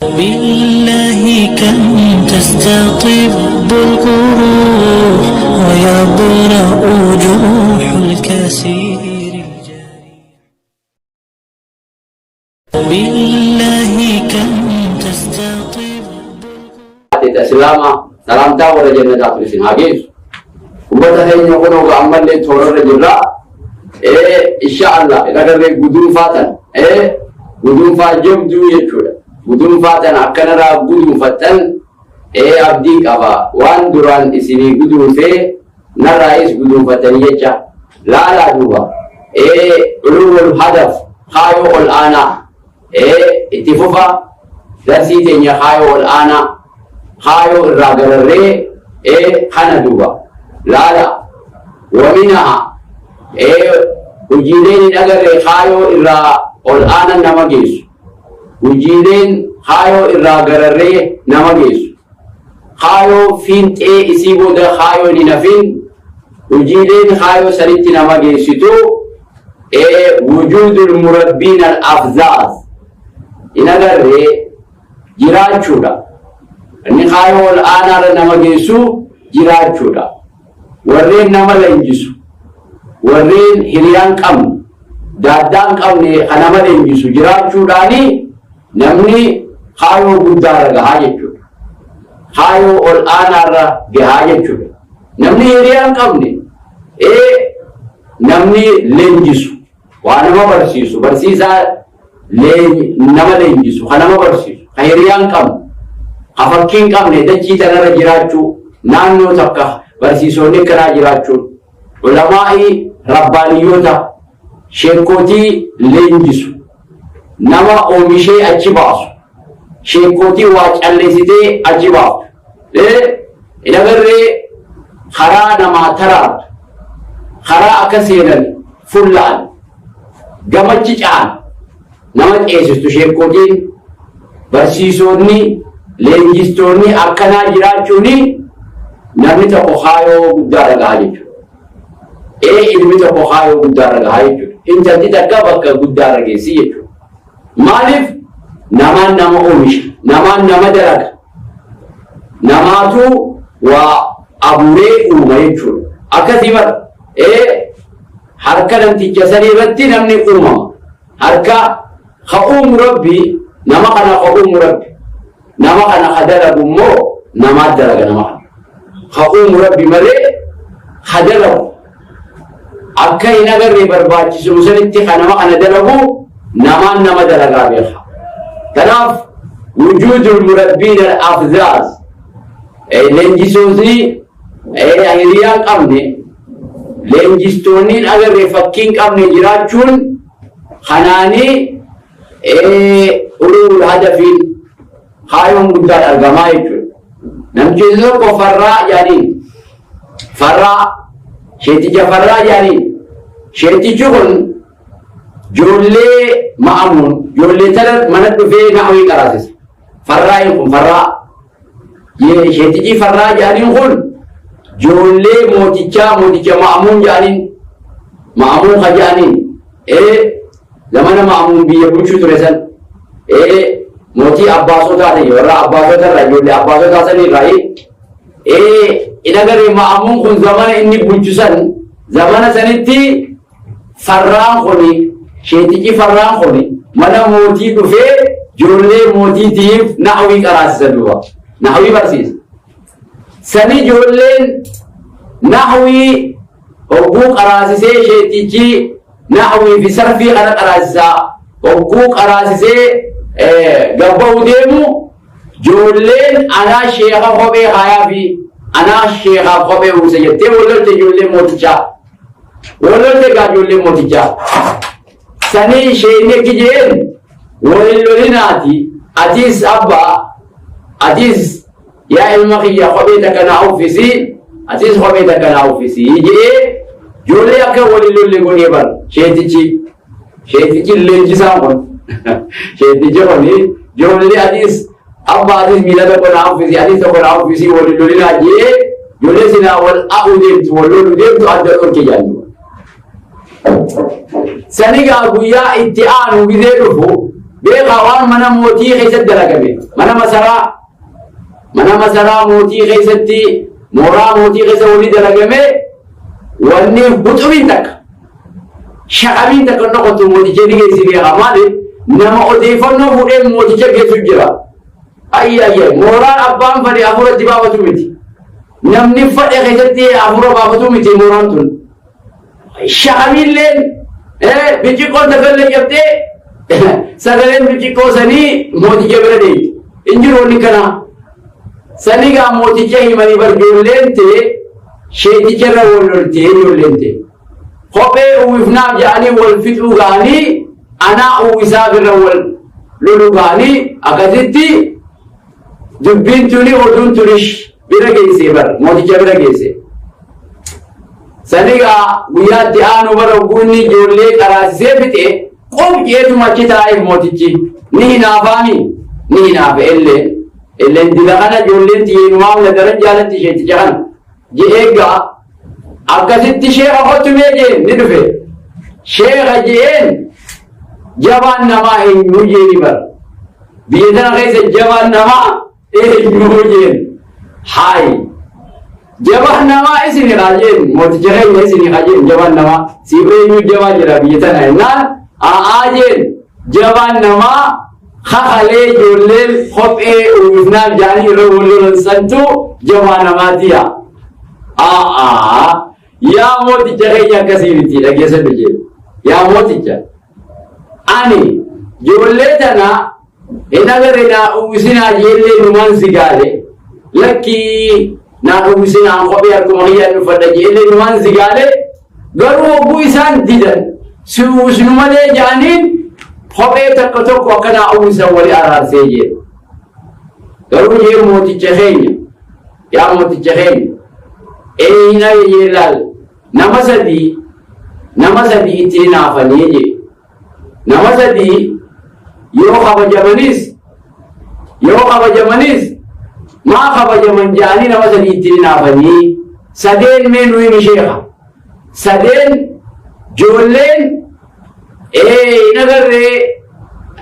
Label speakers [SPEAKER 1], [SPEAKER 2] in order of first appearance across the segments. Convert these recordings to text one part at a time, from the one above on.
[SPEAKER 1] بالله كم تستطب الجروح ويبرأ جروح الكثير الجريح. بالله كم تستطب
[SPEAKER 2] Islaama salaamtaa warra jannataatu isin haa geessu. Ummata keenya kunoo ga ammallee toorarra jirra. Insha Allah agarree guduunfaa tan guduunfaa jabduu jechuudha. Guduunfaa tan akkanarraa guduunfattan abdii qaba. Waan duraan isinii guduunfee narraayis guduunfattanii jecha laalaa duuba. Uluwwal hadaf kaayoo ol aanaa itti fufa darsii teenya kaayoo ol aanaa kaayoo irraa gararree kana duuba laala waminaha hojiileen hin agarre kaayoo irraa ol aanan nama geessu, hojiileen kaayoo irraa gararree nama geessu, kaayoo fiinxee isii booda kaayoon hin hafin, hojiileen kaayoo sanitti nama geessitu wujuudul murabbiin al afzaaz hin agarree jiraachuudha. Inni kaayoo ol aanaarra nama geessu jiraachuudha. Warreen nama leenjisu, warreen hiriyaan qabne, daaddaan qabne kan nama leenjisu jiraachuudhaani namni kaayoo guddaarra gahaa jechuudha. Kaayoo ol aanaarra gahaa jechuudha. Namni hiriyaan qabne, namni leenjisu, waa nama barsiisu, barsiisaa nama leenjisu, kan nama barsiisu, kan hiriyaan qabne, kan fakkiin qabne dachii tanarra jiraachuu, naannoo takka barsiisonni akkanaa jiraachuun, ulamaa'ii rabbaaniyyoota, sheekootii leenjisu, nama oomishee achi baasu, sheekootii waa calleessitee achi baaftu. Hin agarree karaa namaa taraartu, karaa akka seenan fulla'an, gamachi ca'an nama ceesistu, sheekootiin, barsiisonni, leenjistoonni akkanaa jiraachuuni namni tokko kaayoo guddaa gahaa jechuudha. Ilmi tokko kaayoo guddaa gahaa jechuudha. Intalli takka bakka guddaa geessi jechuudha. Maaliif? Namaan nama oomisha, namaan nama dalaga, namaatu waa abuuree uuma jechuudha. Akkasii bara harka namticha sanii irratti namni uumama. Harka ka uumu Rabbi, nama kana ka uumu Rabbi. Nama kana ka dalagu immoo namaat dalaga nama kana. Ka uumu Rabbi malee ka dalagu akka hin agarree barbaachisu sanitti ka nama kana dalagu namaan nama dalagaa beeka. Kanaaf wujuudul murabbiin al-afzaaz, leenjisootni hiriyaan qabne, leenjistoonni agarree fakkiin qabne jiraachuun kanaanii ulul hadafiin kaayoon guddaan argamaa jechuudha. Namtichi tokko farraa jedhaniin, farraa, sheeticha farraa jedhaniin. Sheetichi kun ijoollee Ma'amuun, ijoollee tana mana dhufee nahwii qaraasisa. Farraayin kun farraa. Sheetichi farraa jedhaniin kun ijoollee mootichaa, mooticha Ma'amuun jedhaniin, Ma'amuun ka jedhaniin, zamana Ma'amuun biyya bulchuu ture san, mootii Abbaasotaa ta'e, warra Abbaasota irraa, ijoollee Abbaasotaa san irraa. In agarre Ma'amuun kun zamana inni bulchu san, zamana sanitti farraan kuni, sheetichi farraan kuni mana mootii dhufee ijoollee mootiitiif nahwii qaraasisa duuba. Nahwii barsiisa. Sani ijoolleen nahwii hogguu qaraasisee, sheetichi nahwii fi sarfii kana qaraasisaa, hogguu qaraasisee gabba'u deemu, ijoolleen anaa sheeka kophee haayaa fi anaa sheekaaf kophee uwwisa jettee wallolche ijoolleen mootichaa. Wallolche gaa ijoolleen mootichaa. Sanii isheen ekki jeen walin lolinaati, atis abbaa, atis yaa ilma kiyya kophee takka naa uffisi, atis kophee takka naa uffisi jedhee ijoollee akka walin lolle godhee bara sheetichi. Sheetichi leenjisaan kun, sheetichi kun ijoollee atis abbaa, atis miila tokko naa uffisi, atis tokko naa uffisi, walin lolinaa jedhee ijoollee silaa wal a'uu deemtu, wal loluu deemtu adda dhorke jedhan. Sanigaa guyyaa itti aanu gizee dhufu Beekaa waan mana mootii keessatti dalagame mana masaraa mana masaraa mootii keessatti mooraa mootii keessa wanni dalagame wanni huxumiin takka shaqamiin takka dhokotu mooticha ni geessi beekaa maaliif nama odeeffannoo fuudhee mooticha geessu jira. Ayyi ayyi mooraan abbaan fedhe hafuuratti baafatu miti. Namni fedhe keessatti hafuura baafatu miti mooraan tun. Shaqamiilleen birciqqoon takallee cabdee sagaleen birciqqoo sanii mooticha bira deemti. Hin jiru wanni kana. Sanii gaa mooticha himanii bar ijoolleen ta'e sheeticha irra wal loltee ijoolleen ta'e. Kophee uwwifnaaf jedhanii wal fixuu ga'anii anaa uwwisaaf irra wal loluu ga'anii akkasitti dubbiin tuni oduun tuni bira geessee bar mooticha bira geesse. Sanigaa guyyaatti aanu bara ogguunni ijoollee qaraasisee fixe qub jeetuma achi taa'eef mootichi ni hinaafaami ni hinaafe elleen elleen dila kana ijoolleen tiyyeenumaa hunda daran jaalatti isheeticha kana je'eeggaa akkasitti sheekha kottu mee jeen ni dhufe sheekha je'een jabaan namaa eenyuu jeeni bara biyya tana keessa jabaan namaa eenyuu jeen haayi jabaan namaa isini haa jeen mooticha keenya isini haa jeen jabaan namaa siif eenyuu jabaa jira biyya tana jennaan a'aa jeen jabaan namaa kakalee ijoolleen kophee uwwisnaaf jaanii irra wal lolan santu jabaa namaatiya. A'aa yaa mooticha keenya akkasii miti dhageessadhu jeen yaa mooticha ani ijoollee tana hin agarre naa uwwisinaa jeellee numaan si gaale lakkii naa uwwisinaa kophee harkuma kiyyaan uffadha jeellee numaan si gaale garuu hogguu isaan didan si uwwisnu malee jaaniin kophee takka tokko akka naa uwwisan wali araarsee jeen garuu jeen mooticha keenya yaa mooticha keenya eeyina jee laal nama sadii itti hinaafanii jee nama sadii yoo kabajamanis yoo kabajamanis maa kabajaman jedhanii nama sadii itti hinaafanii sadeen mee nuyi ni sheeka sadeen ijoolleen hin agarree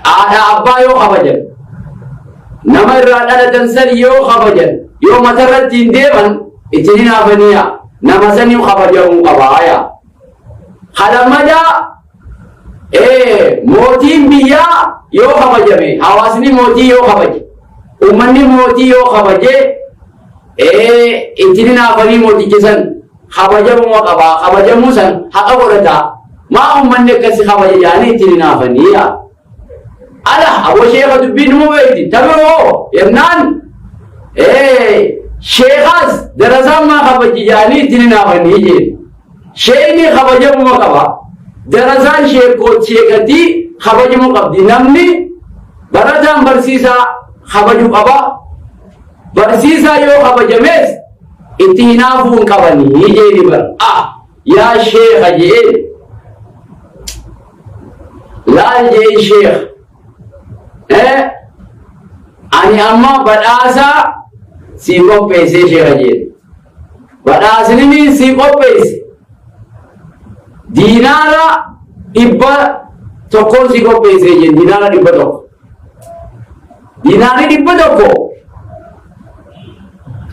[SPEAKER 2] haadha abbaa yoo kabajan nama irraa dhalatan san yoo kabajan yoo matarratti hin deeman itti hinaafaniya nama sanii kabajamuu qabaaya kalammadaa mootiin biyyaa yoo kabajame hawaasni mootii yoo kabaje uummanni mootii yoo kabaje itti hinaafanii mooticha san kabajamuu qabaa kabajamuu san haqa godhataa maa uummanni akkasi kabaje jedhanii itti hinaafanii ala aboo sheeka dubbiin numa beekti tabiroo jennaan sheekaas darasaan maa kabaji jedhanii itti hinaafanii jeen sheekni kabajamuu qaba darasaan sheekoo sheekatii kabajamuu qabdi namni barataan barsiisaa kabaju qaba barsiisaa yoo kabajamees itti hinaafuu hin qabanii jeeni bar ah yaa sheeka jeen laal jeen sheeka ani amma badhaasaa sii qopheessee sheeka jeen badhaasni sii qopheesse diinaara 100 sii qopheessee jeen diinaara 100 diinaarri 100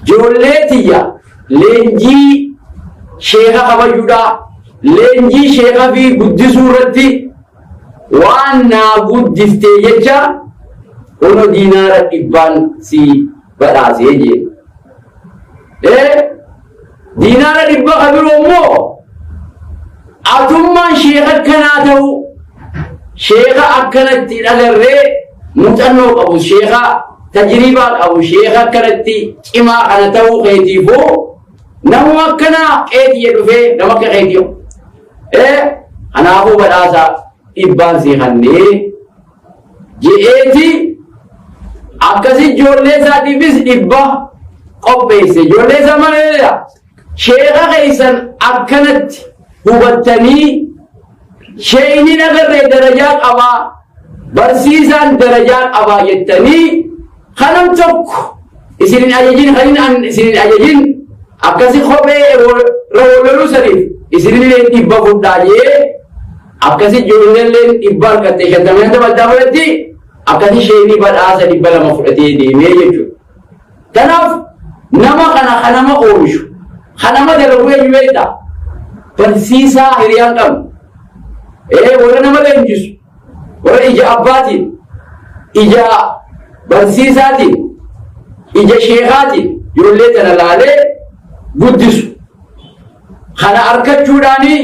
[SPEAKER 2] ijoollee tiyya leenjii sheeka kabajuudha leenjii sheeka fi guddisuu irratti waan naa guddiftee jecha ono diinaara 100 si badhaasee jeen. Diinaara 100 ka biroo immoo atummaan sheeka akkanaa ta'u sheeka akkanatti dhagarree muuxannoo qabu sheeka tajriibaa qabu sheeka akkanatti cimaa kana ta'uu keetiifuu namuma akkanaa qeetii dhufee nama akka keetii kanaafuu badhaasa 100 sii kannee je'eeti akkasi ijoollee isaatiifis 100 qopheesse ijoollee isaa maleedha sheeka keessan akkanatti hubattanii sheeyni agarree darajaa qabaa barsiisaan darajaa qabaa jettanii kanam tokko isinin ajajin kanin an isinin ajajin akkasi kophee irra walloluu saniif isinillee 100 fudhaa jee akkasi ijoolleelleen 100 harkatte 50 50 fudhatti. Akkasi sheekni badhaasa 200 fudhatee deemee jechuudha. Kanaaf nama kana kan nama oomishu, kan nama dalagu eenyu beektaa? Barsiisaa hiriyaan qabnu. Ee warra nama leenjisu, warra ija abbaatiin, ija barsiisaatiin, ija sheekaatiin ijoollee tana laalee guddisu. Kana argachuudhaani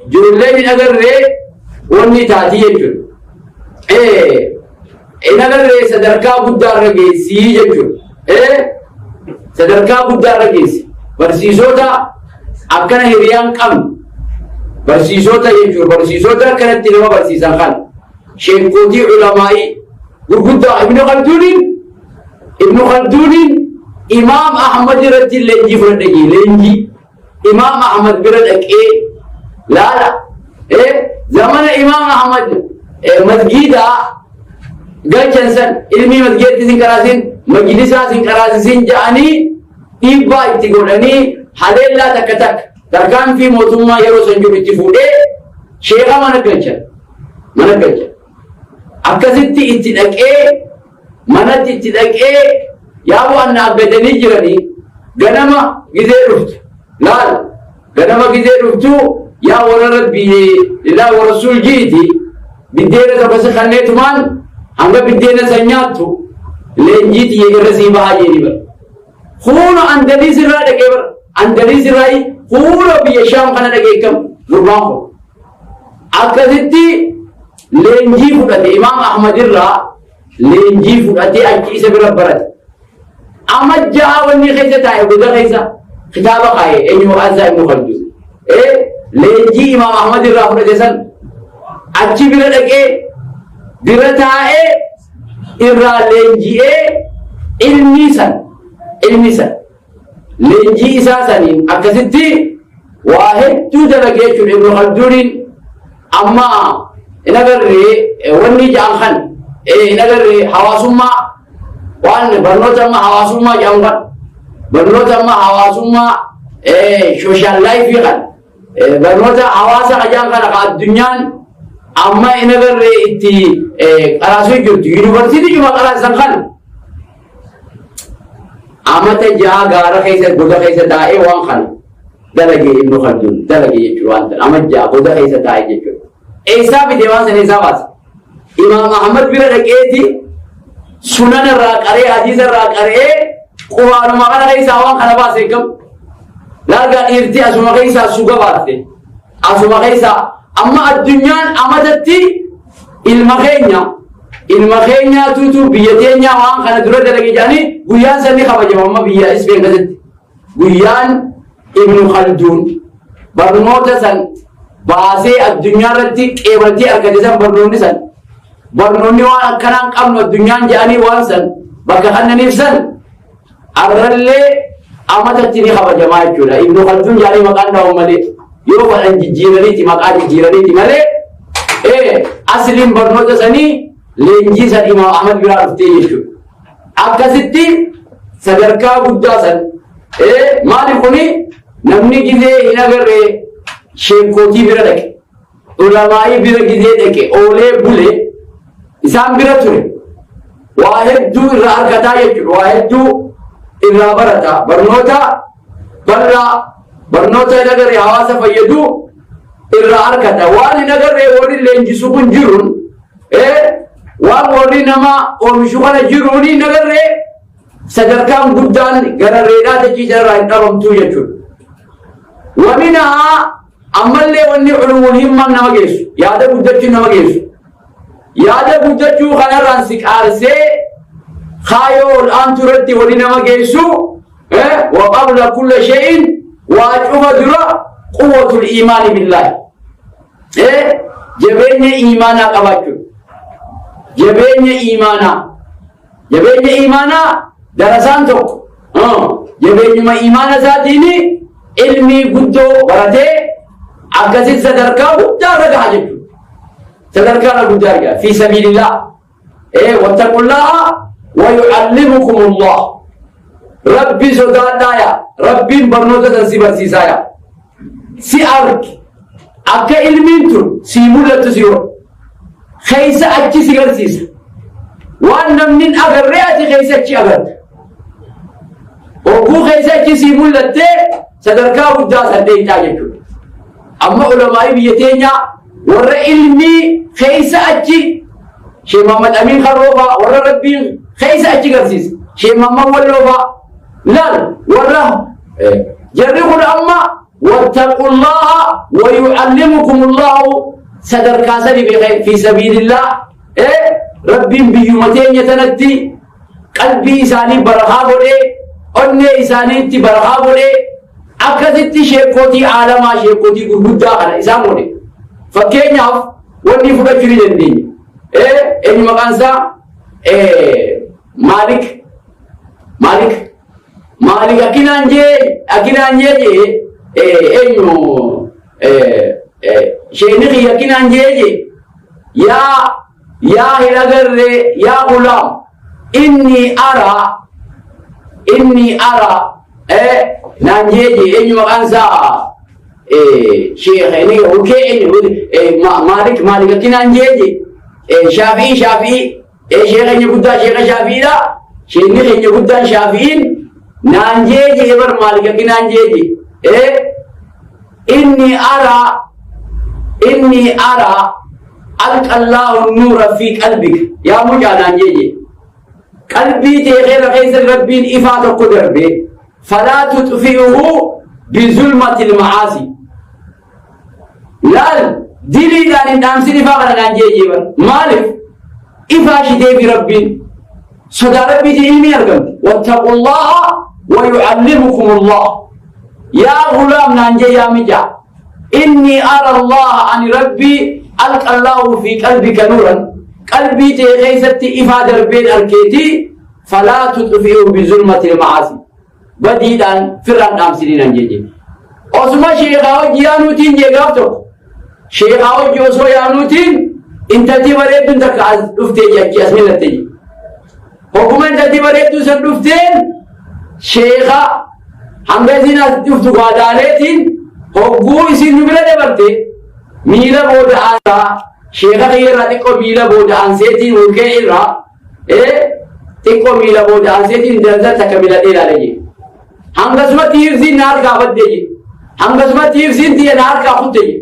[SPEAKER 2] ijoolleen hin agarree wanni taatii jechuudha. Hin agarree sadarkaa guddaa irra geessii jechuudha. Sadarkaa guddaa irra geessi. Barsiisota akkana hiriyaan qabnu. Barsiisota jechuudha. Barsiisota akkanatti nama barsiisan kana. Sheekootii ulamaa'ii gurguddaa Ibnu Khalduuniin Ibnu Khalduuniin Imaam Ahmad irratti leenjii fudhadhe jee leenjii Imaam Ahmad bira dhaqee laala zamana Imaam Ahmad masgiida galchan san ilmii masgiidatti sin qaraasin majlisaa sin qaraasisin ja'anii dhiibbaa itti godhanii haleellaa takka takka tarkaanfii mootummaa yeroo san jiru itti fuudhee sheeka mana galchan mana galchan akkasitti itti dhaqee manatti itti dhaqee yaa waan na aggadanii jiranii ganama gizee dhuftu laal ganama gizee dhuftu yaa warra rabbii lillaa wa rasuul jiiti biddeena tokko si kanneetumaan hanga biddeena san nyaattu leenjii tiyya irra sii bahaa jeeni bara huuno andaliis irraa dhaqee bara andaliis irraa huuno biyya shaam kana dhaqee kam gurbaan kun akkasitti leenjii fudhate imaam ahmad irraa leenjii fudhatee achi isa bira barate. Amma ja'a wanni keessa taa'e goda keessa kitaaba kaa'e eenyu maqaan isaa Ibnu Khalduun. Leenjii Imaam Ahmad irraa fudhate san achi bira dhaqee bira taa'ee irraa leenji'ee ilmii san ilmii san leenjii isaa saniin akkasitti waa hedduu dalagee jechuudha Ibnu Khalduuniin amma hin agarree wanni ja'an kan hin agarree hawaasummaa waan barnoota amma hawaasummaa ja'an kan barnoota amma hawaasummaa social life kan barnoota hawaasa ja'an kana ka addunyaan amma hin agarree itti qaraasuu jirtu yuunivarsiitii cuma qaraasan kan amata jaha gaara keessa goda keessa taa'ee waan kana dalagee Ibnu Khalduun dalagee jechuudha waan kana ama jaha goda keessa taa'ee jechuudha. Eessaa fide waan sana eessaa baase? Imaam Ahmad bira dhaqeeti sunan irraa qaree hadiisa irraa qaree quraanuma kana keessaa waan kana baase eegam. Laagaa dhiirti asuma keessaa suga baafte. Asuma keessaa amma addunyaan amatatti ilma keenya ilma keenyaatutu biyya teenyaa waan kana dura dalage jedhanii guyyaan sanni kabajama amma biyya Ispeen keessatti. Guyyaan Ibnu Khalduun barnoota san baasee addunyaa irratti qeebaltii argate san barnoonni san barnoonni waan akkanaan qabnu addunyaan jedhanii waan san bakka kannaniif san arrallee amatatti ni kabajamaa jechuudha. Ibnu Khalduun jedhanii maqaan dha'u malee yoo fadhan jijjiiraniiti maqaa jijjiiraniiti malee asliin barnoota sanii leenjii san Imaam Ahmad biraa dhuftee jechuudha. Akkasitti sadarkaa guddaa san maali kuni namni gizee hin agarre sheekootii bira dhaqe ulamaa'ii bira gizee dhaqe oolee bule isaan bira ture waa hedduu irraa argataa jechuudha waa hedduu irraa barata barnoota bal'aa barnoota hin agarre hawaasa fayyadu irraa argata waan hin agarre warri leenjisu kun jiruun waan warri nama oomishu kana jiruun hin agarre sadarkaan guddaan gararreedhaa dachii irraa hin dhabamtuu jechuudha. Waminaa ammallee wanni culuwwul himmaan nama geessu yaada guddachuun nama geessu yaada guddachuu kanarraan si qaarsee kaayoo ol aantuu irratti wali nama geessu wa qabla kulla shay'in waa cufa dura quwwatul iimaani billaahi jabeenya iimaanaa qabaachuu jabeenya iimaanaa jabeenya iimaanaa darasaan tokko jabeenyuma iimaana isaatiin ilmii guddoo baratee akkasitti sadarkaa guddaa irra gaha jechuudha. Sadarkaa irra guddaa argaa fi sabiilillah wattaqullaha wa yu'allimukumullah rabbi sodaadhaa yaa rabbiin barnoota san si barsiisaa yaa si argi akka ilmiin tun sii mul'attu si godha. Keessa achi si garsiisa. Waan namni hin agarree ati keessa achi agarta. Hogguu keessa achi sii mul'attee sadarkaa guddaa san dheeyxaa jechuudha. Amma ulamaa'ii biyya teenyaa warra ilmii keessa achi Sheekh Muhammad Amiin Karroo fa'aa warra Rabbiin keessa achi garsiisa. Sheekh Muhammad Walloo fa'aa laal warra jarri kun amma wattaqullaha wa yu'allimukumullahu sadarkaa sadi beekee fi sabiilillah Rabbiin biyyuma teenya tanatti qalbii isaanii barakaa godhee onnee isaaniitti barakaa godhee akkasitti sheekkootii aalamaa sheekkootii gurguddaa kana isaan godhe. Fakkeenyaaf wanni fudhachuu ni dandeenya. Eenyu maqaan isaa Maalik Maalik Maalik akkinaan jee akkinaan jee jee eenyu sheekni kiyya akkinaan jee jee yaa yaa hin agarre yaa gulaam inni ara inni ara naan jee jee eenyu maqaan isaa sheekh inni hukee eenyu Maalik Maalik akkinaan jee jee Shaafii Shaafii sheekh keenya guddaa sheekha Shaafiidha sheekni keenya guddaan Shaafiin naan jee jee bar Maalik akkinaan jee jee inni ara inni ara alqa Allahu nuura fi qalbika yaa mucaa naan jee jee qalbii tee keessa keessa Rabbiin ifaa tokko darbe falaa tutfi'uhu bizulmatil ma'aasi laal diliidhaan hin dhaamsin ifaa kana naan jee jee bar maaliif ifaa shiteefi Rabbiin sodaa Rabbiitiin ilmiin argamti wattaqullaha wa yu'allimukumullah yaa gulaam naan jee yaa micaa inni ara Allah ani Rabbii alqa Allahu fi qalbika nuuran qalbii tee keessatti ifaa darbeen arkeetii falaa tutfi'u bizulmatil ma'aasi badiidhaan firraan dhaamsinii naan jee jee osuma sheekaa hojii yaanuutiin jee gaaf tokko sheekaa hojii osoo yaanuutiin intalti bareedduun takka as dhuftee jee achi as milatte jee hogguma intalti bareedduu san dhufteen sheeka hanga isin as dhuftu gaadaaleetiin hogguu isin nu bira dabarte miila booda aansaa sheeka kiyya irraa xiqqoo miila booda aanseetiin hulkee irraa xiqqoo miila booda aanseetiin intalta takka miladhee ilaale jee hangasumatti hifziin na harkaa badde jee hangasumatti hifziin tiyya na harkaa kutte jee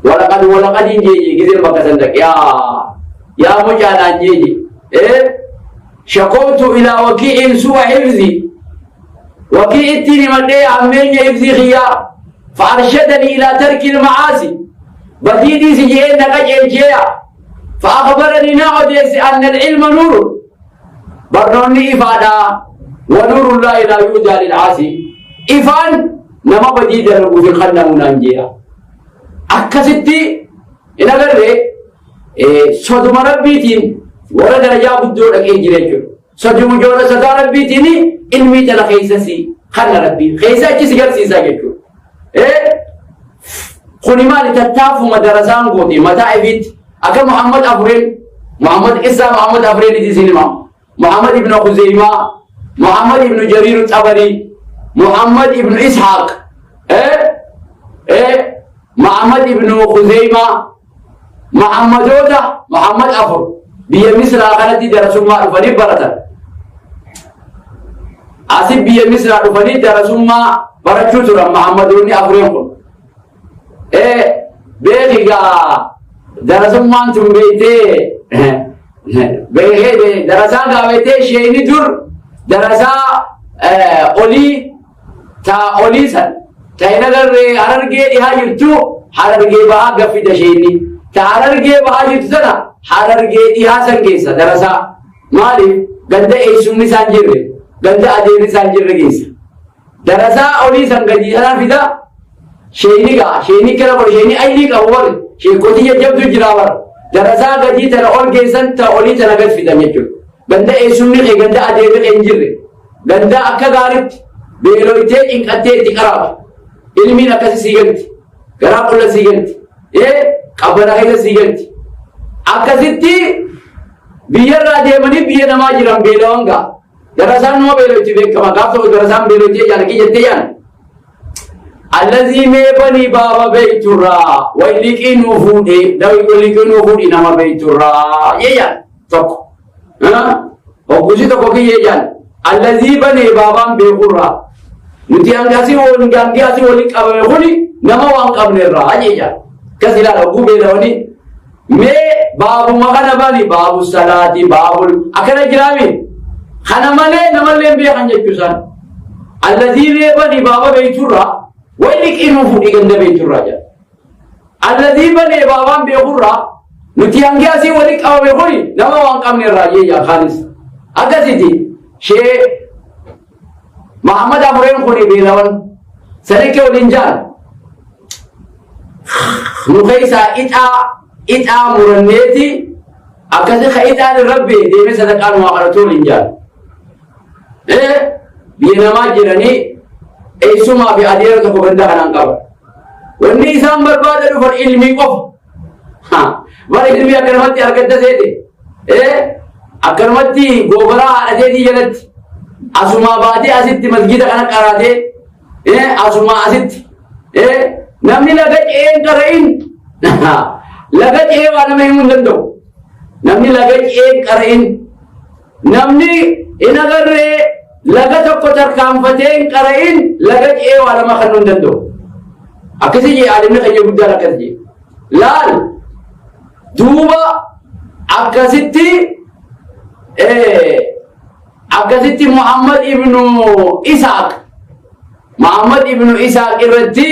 [SPEAKER 2] walaqad walaqadiin jee jee gizeen bakka san dhaqe yaa yaa mucaadhaan jee jee shakowtu ilaa wakii'in su'a hifzi wakii'ittiin himadhee hammeenya hifzii kiyyaa فأرشدني إلى ترك المعاصي بديدي سجئين نقجيجيا فأخبرني نعوديس أن العلم نور برنوني إفادا ونور الله لا يهدى للعاصي إفان نما بديد ربو في الخنة منانجيا أكستي إن أغرّي soduma Rabbiitiin warra darajaa guddoo dhaqee jira jechuudha. Soduma ijoollee sodaa Rabbiitiin ilmii tana keessa si kanna Rabbii keessa achi si garsiisaa jechuudha. Kuni maali tattaafuma darasaan goote mataa ifiitti akka Muhammad Afureen Muhammad Qissaa Muhammad Afureen isin hima. Muhammad ibn Khuzeymaa, Muhammad ibn Jariir Xabarii, Muhammad ibn Ishaaq, Muhammad ibn Khuzeymaa, Muhammadoota Muhammad afur biyya Misraa kanatti darasummaa dhufanii baratan. Asi biyya Misraa dhufanii darasummaa barachuu turan Muhammadoonni afureen kun. Beeki gaa darasummaan tun beektee beekee darasaa gaa beektee isheeni dur darasaa olii ta olii san ta hin agarree Harargee dhihaa jirtu Harargee bahaa gaffida isheeni ta Harargee bahaa jirtu sana Harargee dhihaa san keessa darasaa maaliif ganda eessumni isaan jirre ganda adeerri isaan jirre keessa darasaa olii san gadi sana fida sheeyni gaa sheeyni kana bar sheeyni aylii qabu bar sheekotii jajjabdu jira bar darasaa gadii tana ol geessan ta olii tana gad fidan jechuudha ganda eessumni kee ganda adeerri kee hin jirre ganda akka gaaritti beeloytee cinqattee itti qaraatu ilmiin akkasi sii galti garaa qulla sii galti qabbana keessa sii galti akkasitti biyyarraa deemanii biyya namaa jiran beelawan gaa darasaan nama beeloyti beekama gaaf tokko darasaan beeloytee jaalakii jettee yaan. Allazii mee banii baaba beeyturraa way liqii nuu fuudhee dawi liqii nuu fuudhi nama beeyturraa jeeyaan tokko. Hoggusi tokko kiyyee jaan allazii banee baabaan beekurraa nuti hanga asii waliin hangi asii waliin qabame kuni nama waan qabnerraa jeeyaan. Kas ilaala hogguu beelawanii mee baabuma kana bani baabu salaati baabul akkana jiraami kana malee namallee hin beekan jechuu isaan. Allazii mee bani baaba beeyturraa way liqii nuu fuudhii ganda beeyturraa jedha. Allazii banee baabaan beekurraa nuti hangi asii wali qabame kuni nama waan qabne irraa jeeyya kaanis. Akkasiti shee Muhammad Afureen kuni beelawan sadiqee waliin jaan nu keessaa ixaa ixaa muranneeti akkasi ka ixaan irra bee deemee sadaqaa nu haa kadhatu waliin jaan. Biyya namaa jiranii eessumaa fi adeera tokko ganda kanaan qaba. Wanni isaan barbaada dhufan ilmii qofa. Bara ilmii akkanumatti argatta seete. Akkanumatti goobaraa haadhateetii jalatti asumaa baatee asitti masgiida kana qaraatee asumaa asitti namni laga ce'ee hin qara'in laga ce'ee waa nama himuu hin danda'u. Namni laga ce'ee hin qara'in Namni hin agarree laga tokko tarkaanfatee hin qara'in laga ce'ee waa lama kennuu hin danda'u. Akkasii jee aalimni keenya guddaan akkas jee. Laal duuba akkasitti akkasitti Muhammad ibnu Isaaq Muhammad ibnu Isaaq irratti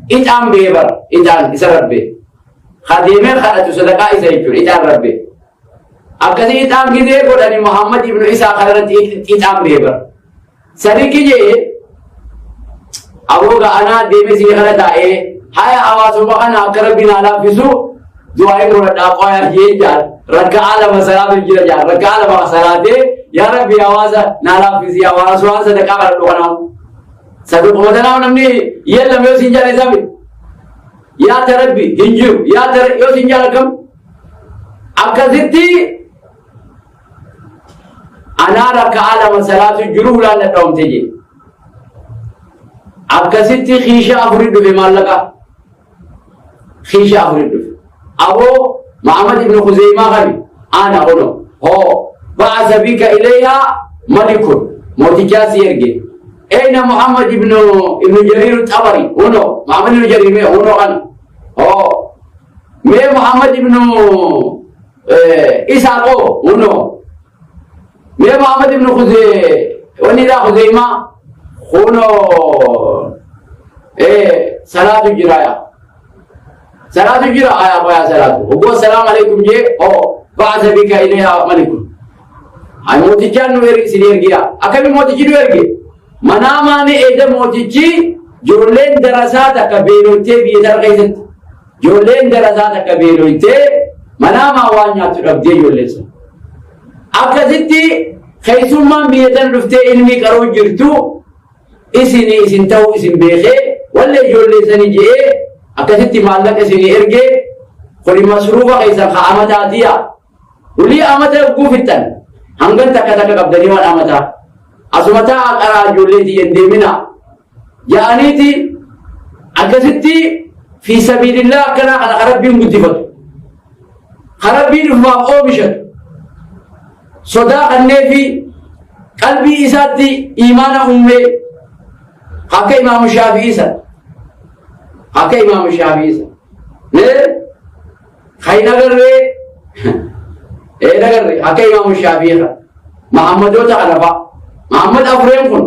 [SPEAKER 2] ixaan bee bara ixaan isa rabbee. Kadeemee kadhatu sadaqaa isa jechuudha ixaan rabbee. Akkasii ixaan gizee godhani Muhammad ibnu Isaa kanarratti ixaan beebar. Sadiqi jee aboo ga'anaa deemee sii kana taa'ee haya hawaasummaa kana akka rabbiin haa laaffisu du'aa godhadhaa qoyaa jee jaan rakka'aa lama salaatu jira jaan rakka'aa lama salaatee yaa rabbi hawaasa naa laaffisi hawaasa waan sadaqaa kadhadhu kanaaf. Sadaquma tanaaf namni yeellame yoo siin jaale isaa miti. Yaa tarabbi hin jiru yaa tara yoo siin jaale akkam Akkasitti anaa rakka'a lama salaatu jiru hulaan na dhawamte jee. Akkasitti kiisha afuri dhufe maallaqa. Kiisha afuri dhufe. Aboo Muhammad ibn Khuzeymaa kami ana kuno hoo ba'asa bika ilayha malikun mootichaa si erge. Eina Muhammad ibn Jarir Tabari huno Muhammad ibn Jarir mee huno kana hoo Mee Muhammad ibnu Isaaqoo hunoo. Mee Muhammad ibnu Khuzee wanni isaa Khuzeymaa hunoo. Salaatu jira yaa. Salaatu jira ayaa qoyaa salaatu. Hoggoo salaamu alaikum jee hoo ba'asa bika ilayha malikun. Ay mootichaan nu ergi isin ergiya. Akkami mootichi nu erge? Manaa maani eeda mootichi ijoolleen darasaa takka beelottee biyya tana keessatti. Ijoolleen darasaa takka beelottee manaa maa waan nyaattu dhabdee ijoolleen sun. Akkasitti keessummaan biyya tana dhuftee ilmii qaroo jirtu isin isin ta'uu isin beekee wallee ijoollee sanii je'ee akkasitti maallaqa isinii ergee kuni masruufa keessan ka amataatiya. Ulii amata yogguu fixxan hangan takka takka qabdanii waan amataa. Asuma taa'aa qaraa ijoollee tiyya hin deeminaa. Ja'aniiti akkasitti fi sabiilillaa akkanaa kana ka rabbiin guddifatu. Ka rabbiin ufumaaf oomishatu. Sodaa kanneefi qalbii isaatti iimaana uumee akka imaamu shaafi'ii sana. Akka imaamu shaafi'ii sana. Kan hin agarree hin agarre akka imaamu shaafii kana Muhammadoota kana fa'a. Muhammad afureen kun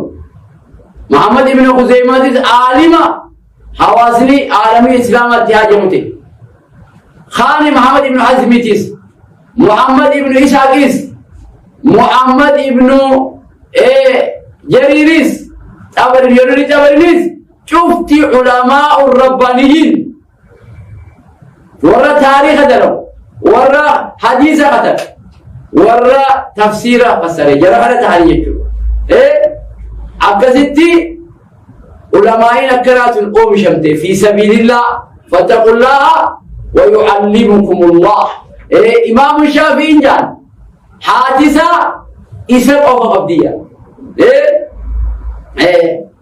[SPEAKER 2] Muhammad ibn Khuzeymaatis aalima hawaasni aalamii islaamaatti hajamu ta'e. Kaani Muhammad ibn Hazmiitis Muhammad ibn Isaaqis Muhammad ibn Jariiris Xabarin Yeruri Xabarinis cufti ulamaa'u rabbaaniyyiin warra taariika dalagu warra hadiisa katabe warra tafsiira fassare jara kana ta'anii jechuudha. Akkasitti ulamaa'iin akkanaa tun oomishamte fi sabiilillah fattaqullaha wa yu'allimukumullah. Imaamu Shaafi'iin jaan haatisaa isa qofa qabdiyya.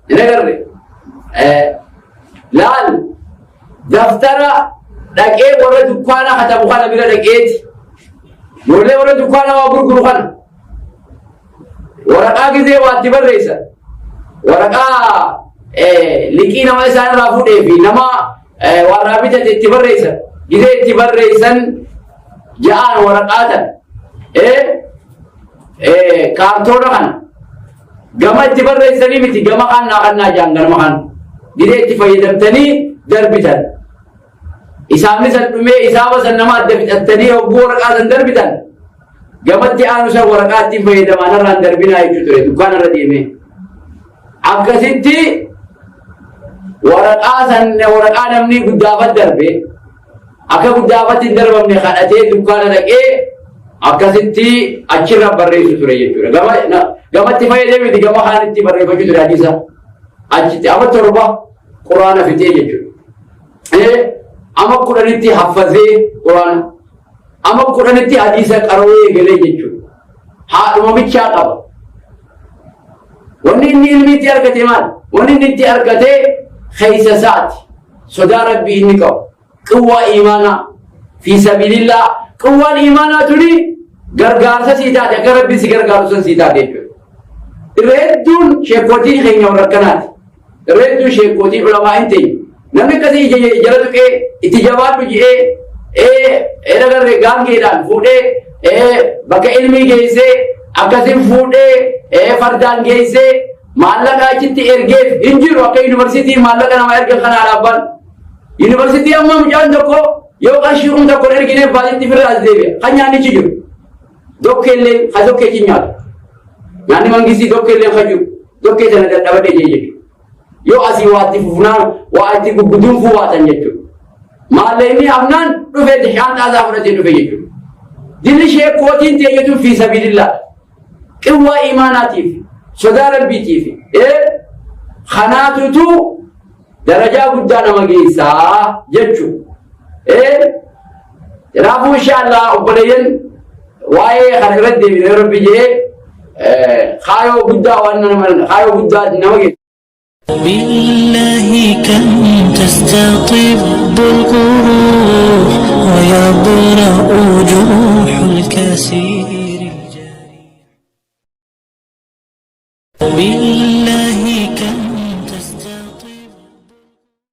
[SPEAKER 2] Hin agarre. Laal daftara dhaqee warra dukkaana katabu kana bira dhaqeeti. Ijoollee warra dukkaana waa gurguru kana waraqaa gizee waa itti barreessan. Waraqaa liqii nama isaan irraa fuudhee fi nama warraa bitate itti barreessan. Gizee itti barreessan ja'aan waraqaa tan kaartoona kana gama itti barreessanii miti gama kannaa kannaa ja'an ganama kan gizee itti fayyadamtanii darbitan. Isaafni san dhumee isaaba san nama adda fixattanii hogguu waraqaa san darbitan gamatti aanu san waraqaa ittiin fayyadamaa narraan darbinaa jechuu ture dukkaana irra deemee. Akkasitti waraqaa san waraqaa namni guddaafat darbe akka guddaafatti hin darbamne kadhatee dukkaana dhaqee akkasitti achirra barreessu ture jechuudha. Gama gamatti fayyadamee gama kaanitti barreeffachuu ture hadiisa. Achitti amma 7 quraana fixee jechuudha. Ama 10tti haffazee quraana. Ama 10tti hadiisa qaroo eegalee jechuudha. Haadhuma bichaa qaba. Wanni inni ilmi itti argate maal? Wanni inni itti argate keessa isaati. Sodaa Rabbii inni qabu. Qawwaa imaanaa. Fi sabiilillaa. Qawwaan imaanaa tuni gargaarsa sii taate akka Rabbiin si gargaaru san sii taate jechuudha. Irra hedduun sheekotiin keenya warra akkanaati. Irra hedduun sheekotiin ulamaa hin ta'in. Namni akkasii ija jala tuqee itti jabaadhu je'ee ee gaangeedhaan fuudhee bakka ilmii geessee akkasiin fuudhee fardaan geessee maallaqa achitti ergeef hin jiru akka yuunivarsiitii maallaqa nama ergan kana dhaabbaan. Yuunivarsiitii amma mucaan tokko yoo qarshii kun tokko ergineef baay'eetti firra as deebi'a. Kan nyaannichi jiru. Dokkeellee ha dokkeechi nyaatu. Nyaanni mangistii dokkeellee kan jiru. Dokkee sana dadhabadhe jee jechuudha. Yoo asii waa itti fufnaan waa itti gugguduunfuu baatan jechuudha. Maallaqni hafnaan dhufee shaanxaa isaa fudhatee dhufe jechuudha. Dilli sheekootiin teeyyetuun fi sabiilillaa. Qawwaa imaanaatiif sodaa rabbiitiif kanaatutu darajaa guddaa nama geessaa jechuudha. Kanaafuu inshaallah obboleeyyan waa'ee kana irratti deebinee rabbi jedhee kaayoo guddaa waan nama kaayoo guddaa nama geessa.
[SPEAKER 1] بالله كم تستطب القروح ويبرأ جروح الكسير.